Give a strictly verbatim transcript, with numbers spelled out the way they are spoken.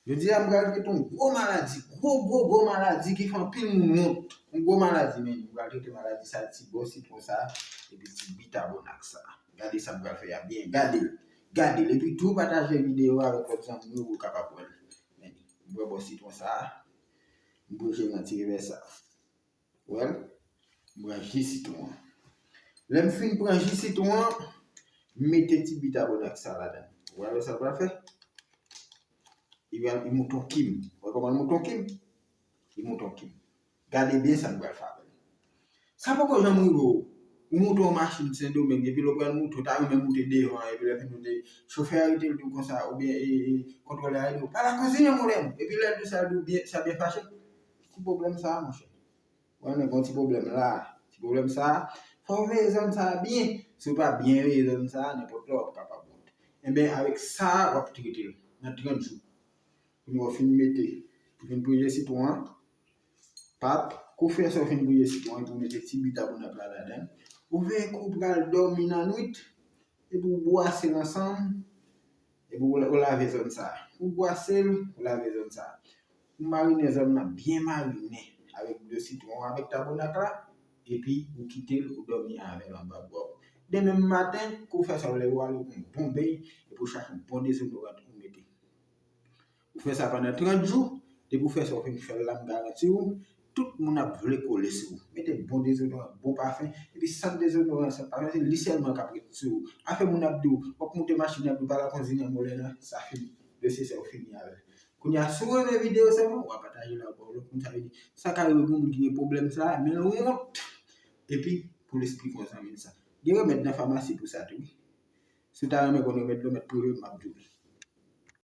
Jodi a m pral trete yon gwo maladi, gwo gwo gwo maladi ki fè anpil moun wont. Yon gwo maladi, men m pral trete maladi sa, ti bò sitwon sa, epi ti bitabonak sa. Gade sa m pral fè a byen, gade l, gade l, epi tou pataje videyo a avèk lòt zanmi w pou yo kapab wè l. Men, m pran bò sitwon sa, m bouche nan ti revè sa. Wè l, m pran ji sitwon an. Lè m fin pran ji sitwon an, m mete ti bitabonak sa ladan. Ou wè sa l pral fè? Li pral, li moute yon kim. Ou wè kòman l moute yon kim? Li moute yon kim. Gade byen sa m pral fè avè l. Sa poko janm rive w. Ou moute yon machin Sendomeng, epi lè w pral moute, w ta renmen moute devan, epi lè w fin moute, chofè a rete l di w konsa, oubyen e, e, kontwòlè a rete l, pa la kontinye moute m. Epi lè l di w sa, l di w byen, sa byen fache. Ti pwoblèm sa a, monchè. Wè, men gon ti pwoblèm la. Ti pwoblèm sa a, fò w veye zòn sa a byen. Si w pa byen veye zòn sa a, nenpòt lè w ap kapab wont. Enben, avèk sa a, w ap trete l nan trant jou. Kounye a w fin mete, w fin bouye sitwon an, pap, kou fè sa w fin bouye sitwon an, epi w mete ti bitabonak la ladan l. Ou veye kou w pral dòmi nan nwit, epi w bwase l ansanm, epi w, w lave zòn sa a. Ou bwase l, ou lave zòn sa a. Ou marinen zòn nan byen marinen avèk dlo sitwon an, avèk tabonak la, epi ou kite l, ou dòmi avè l anba bra w. Demen maten, kou fè sa w leve w ale w pran yon bon beny, epi w chache yon bon dezodoran tou ou mete. Ou fè sa pandan trant jou, depi w fè sa w fin fè l la, m garanti w, tout moun ap vle kole sou ou. Mete bon dezodoran, bon pafen, epi sant dezodoran, sant pafen, se li sèlman k ap ret sou ou. Afè moun ap di w, w ap moute machin, y ap di w pa la kontinye moute la, sa fini. Dosye sa ou fini avè l. Kounye a, si w renmen videyo sa, w a pataje l ak lòt moun, sa vle di, sa ka rive pou moun ki gen pwoblèm sa, men l wont. Epi, pou l esplike yon zanmi l sa. Gen remèd nan famasi pou sa tou, wi. Si w ta renmen konn remèd la, w mèt prive m, m ap di w.